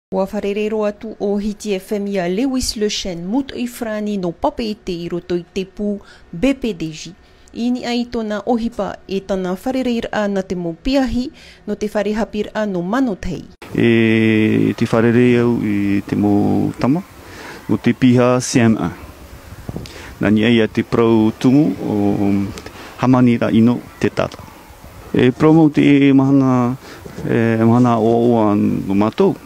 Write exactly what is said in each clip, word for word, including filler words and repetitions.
ʻUa fārerei roa atu ʻo Hiti F M ia Lewis Lechêne, mūtoʻi farāni nō Papeʻete i roto i te pū B P D J. I niʻa i tōna ʻohipa e tāna fārereiraʻa nā te mau piahi nō te fare haʻapiʻiraʻa nō Manotahi. E te fārerei au i te mau tama, nō te piha C M un. Nā niʻa ia te parau tumu ʻo Hāmani Raʻino te tata. E parau mau te mahana, e mahana ʻoaʻoa nō mātou,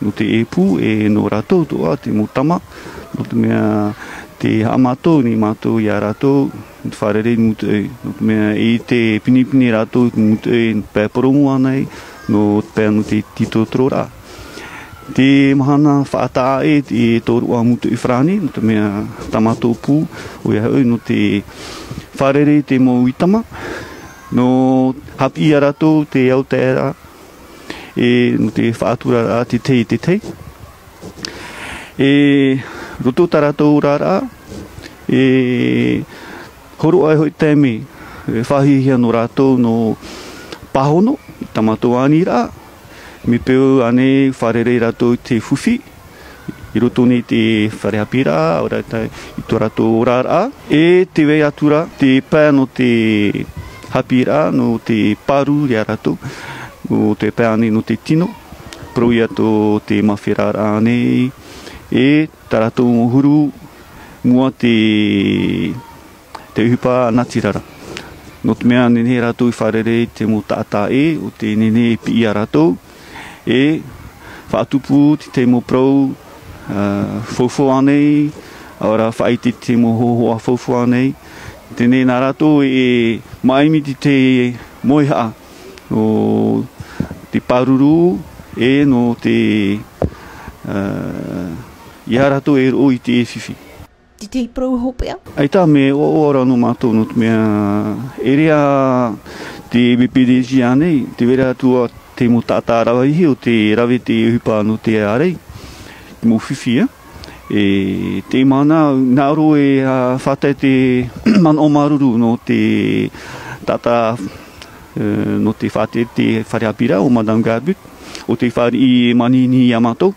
nō te ʻēpū, e nō rātou atoʻa te mau tama, nō te mea tē haʻamātau nei mātou ia rātou, nō te fārerei mūtoʻi, nō te mea i te pinepine rātou i te mūtoʻi pae purōmu ānei, nō te pae nō te tītotororaʻa. Te mahana faʻataʻa ʻē te tōroʻa mūtoʻi farāni, nō te mea tā mātou pū, ʻoia hoʻi nō te fārerei te mau ʻuitama, nō haʻapiʻi ia rātou te autaearaʻa, e nō te faʻaturaraʻa teie, teie. E roto tā rātou oraraʻa, e hōroʻa hoʻi taime, e faʻahiahia nō rātou nō pāhono, i tā mātou aniraʻa, mea peu ānei fārerei rātou i te fifi, i roto nei te fare haʻapiʻiraʻa, ʻaore rā i tō rātou oraraʻa. E tē vai atu ra te pae nō te haʻapiʻiraʻa, nō te pāruru ia rātou, nō te pae ānei nō te tino, parau ia tō te māferaraʻa ānei, e tā rātou huru mua te te ʻohipa natirara. Nō te mea nehenehe rātou i fārerei te mau taʻata ʻē, ʻo tē nehenehe e piʻi ia rātou, e faʻatupu te, te mau parau, ā, faufaʻa ānei, ʻaore rā faʻaʻite te mau hōhoʻa faufaʻa ānei. Teie nā rātou e māʻimi te, te moehaʻa, nō te pāruru, e nō te, ā, ia rātou e roʻo i te fifi. Te, te parau hopeʻa? ʻAita, mea ʻoaʻoa ra nō mātou, nō te mea, ʻere ā te B P D J ānei, tē vai ra atoʻa te mau taʻata ravaʻi ʻo tē rave te ʻohipa nō te ārai, te mau fifi, ā. E te mahana, hinaʻaro e, ā, faʻatae te manaʻo māuruuru nō te taʻata, e, nō te faʻatere te fare haʻapiʻiraʻa ʻo Madame Garbut, ʻo tē fāriʻi manihini ia mātou.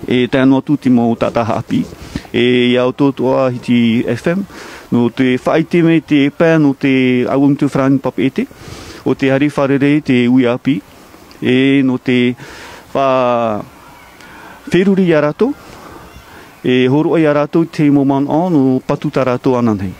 E tae noa atu te mau taʻata haʻapiʻi. E ia ʻoutou atoʻa Hiti F M, nō te faʻaʻite mai te pae nō te ʻauamutu farāni Papeʻete, ʻo tē haere fārerei te uʻi ʻāpī, e nō te faʻaferuri ia rātou, e hōroʻa ia rātou te mau manaʻo nō patu tā rātou ananahi.